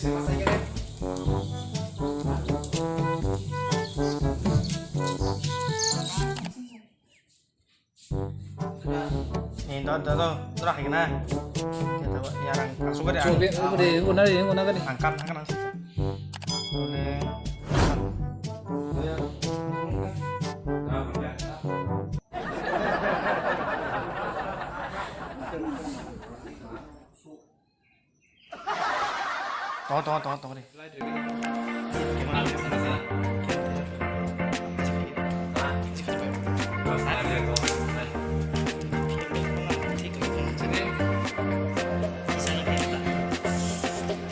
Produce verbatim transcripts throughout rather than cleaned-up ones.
Ni do do do, tora hai na. Kita yarang kasuk kari. Coba, coba deh, guna deh, guna deh. Angkat angkat langsung. Boleh. Tongo, tongo, tongo, tongo de.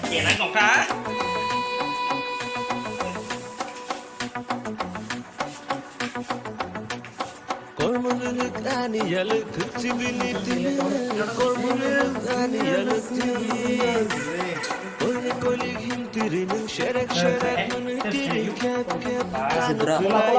Kena nokta. Kormo lwlwk ani yalwk kwchwini tini, kormo lwlwk ani yalwk tini. Koini koili himtiri nwng serak serak nwnwi tini khep khep ano kwlai.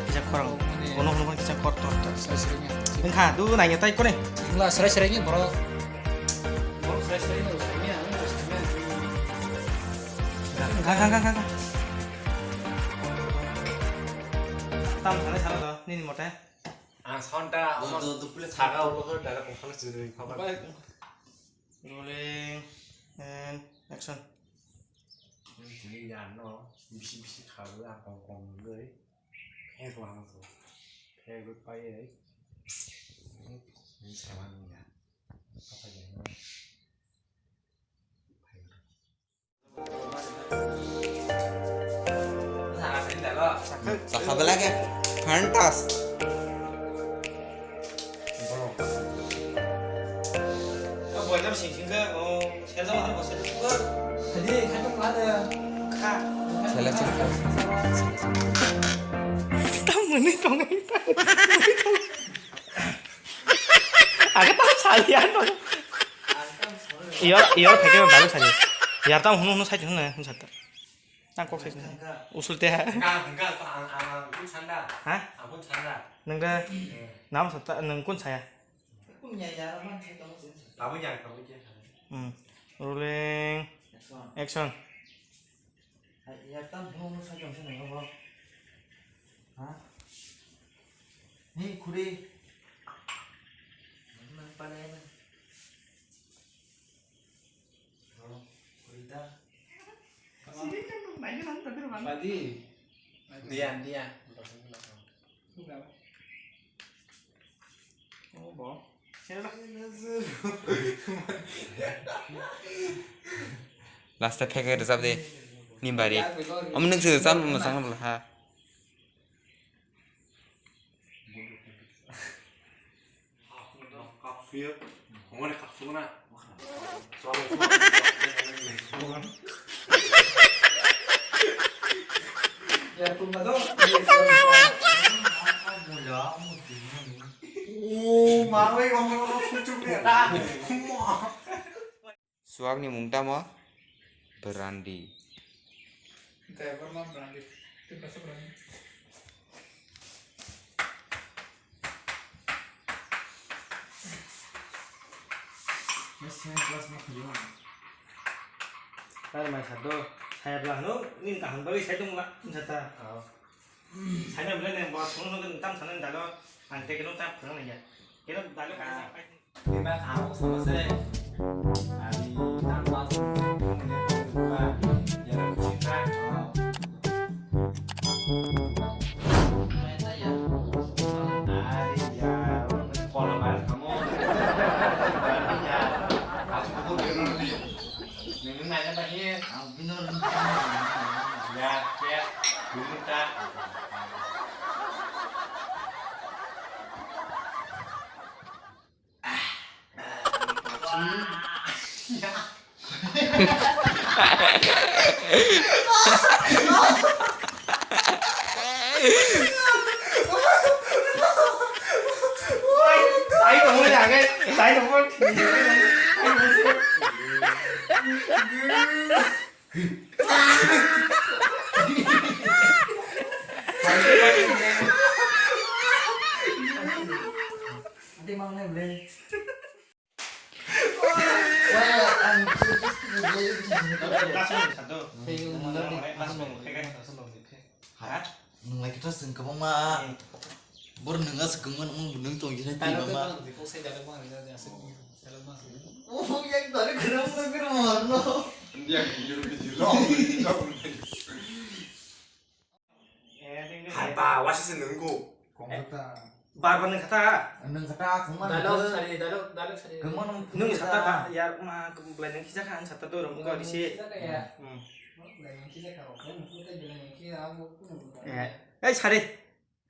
Kisa khorang. Bono hwnwi kisa khor tor tor. Wngkha, du naina tai kone. Wngla srai srai ni borok. Borok srai srai ni srai ni ang srai ni. Wngkha, wngkha, wngkha, wngkha. Tam sanai salo do, nini mote. Ang sonta omo saga ulo ko dara ko khalo chiri khaba. Rolling and action. Ni ya no, bisi bisi khabo ang kong kong goi. Phek lang so. Phek goi pai ai. Ni saman ya. Apa ya? Sakha belai khe phantas. Selection. Tamoni tongai. Aga tamo saliya no. Yor, yor pheke balu sali. Yar tam hunu hunu sai hunu hunu sat. Tang kok sai. Usul teh. Enggak, enggak, ang, ang, ang pun sanda. Hah? Ang pun sanda. Nengda. Nama sata nengkun saya. Aku nyaya mana saya tahu sih. Kamu jangan kamu jangan. Hmm. Rolling. Action. Action. Hai, ya tam hunu hunu sai hunu hunu. Ha? Ni kuri. Nang pala ya. Padi. Dia, dia. Oh, bo. Last time phek rwchap de. Ni bari. Om nung se rwchap mo sang ha. Suakni mung tamo? Berandi. Driver ma Berandi. Tiprasa Berandi. Mas yang kelas ma khajua. Tar mai sado. Saya belah no, ni kaham bagi saya tunggu lah. Sata. Oh. Saimya belai neng bo sung sung tam sana dalo ang te keno tam khwrang nang ya. Keno dalo ka sa pai. Lima kaham sama se. Ani tam pas. Ya kucing kan. Ari ya, kolam air kamu. Ya, ya, dulu ta. Last one, satu. Hey, Last one, last one. Ha? Nung lai kita seng kabang ma. Hmm. Bor nung as kung man, um, nung tong jina ti ma. Dialog ma, dialog ma. Oh, yang tadi kenapa nung kenapa no? Dia video video. Hai ba, wasi se nunggu. Kong kata. Bar bar nung kata. Nung kata, kung man. Dialog sari, dialog, dialog sari. Kung man, nung kata ba, ya ma, kung belai nung kisa kan sata tu rom ko di si. Kisa ka ya. Hmm. Belai nung kisa ka, kung nung kata belai nung kisa, aku pun nung kata. Eh, eh, sari.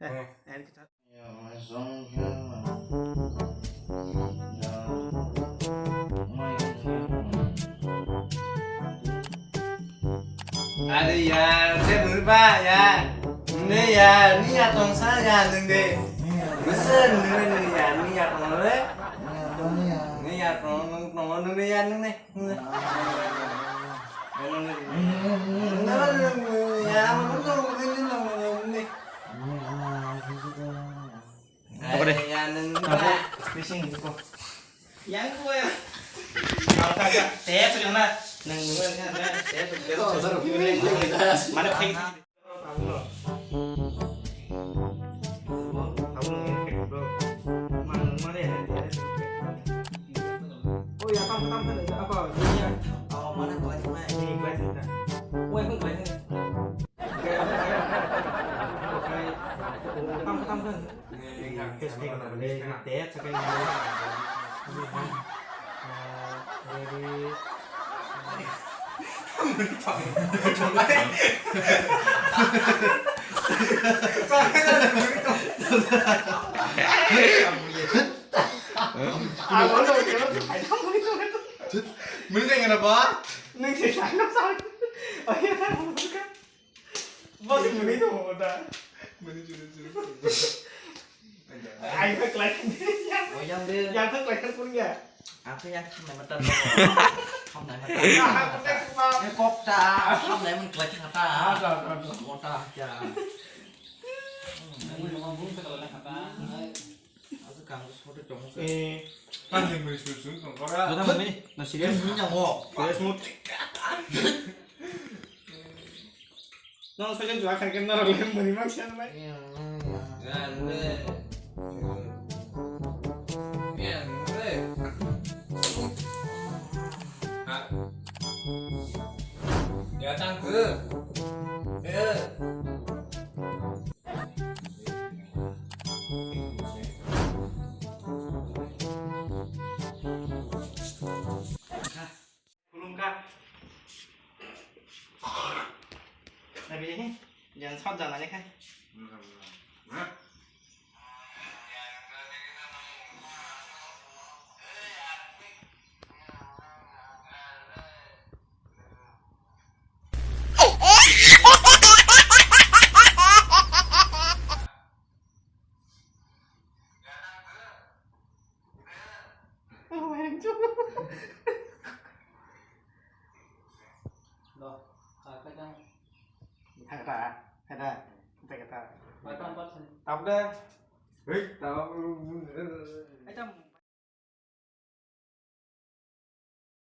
Eh, eh, kita. Are ya, te nurba ya. Ne ya, ni ya tongsa ya nung de. Mesen nung ne ya, ni ya tong le. Ni ya tong nung tong nung ne ya nung ne. Apa deh? Bising ko. Yang ko ya. Tep na. Nang nang tep. Mana pai. Oh ya, tam tam tam apa? Oh, mana ko ni mai. Ni ko ni. Oh, yang ko ni. Tam tam tam. Ready. Muni tengah apa? Neng sih sana sana. Oh iya, bukan. Bos muni tuh udah. Muni curu curu. Ayo kelihatan. Oh yang dia. Yang kelihatan pun ya. Aku yang khamnai mata. Khamnai mata. Yang kok ta. Khamnai mun kelihatan kata. Ada ada. Mota ya. Ini ngomong bung sekolah kata. Aku kang photo cong. Eh, kan yang beri susun tong kora. Kata mana ni? Nasi dia. Ini yang ngok. Serius mut. Nang saja jual kan kena orang lain beri makan siapa? Iya. Iya, iya. Iya, iya. Ha? Ya tangke. Eh. Khulumkha. Nabi ni, jan sat jana ni khai. Lo, kata. Kata, kata, kata. Tam dah. Hei, tam.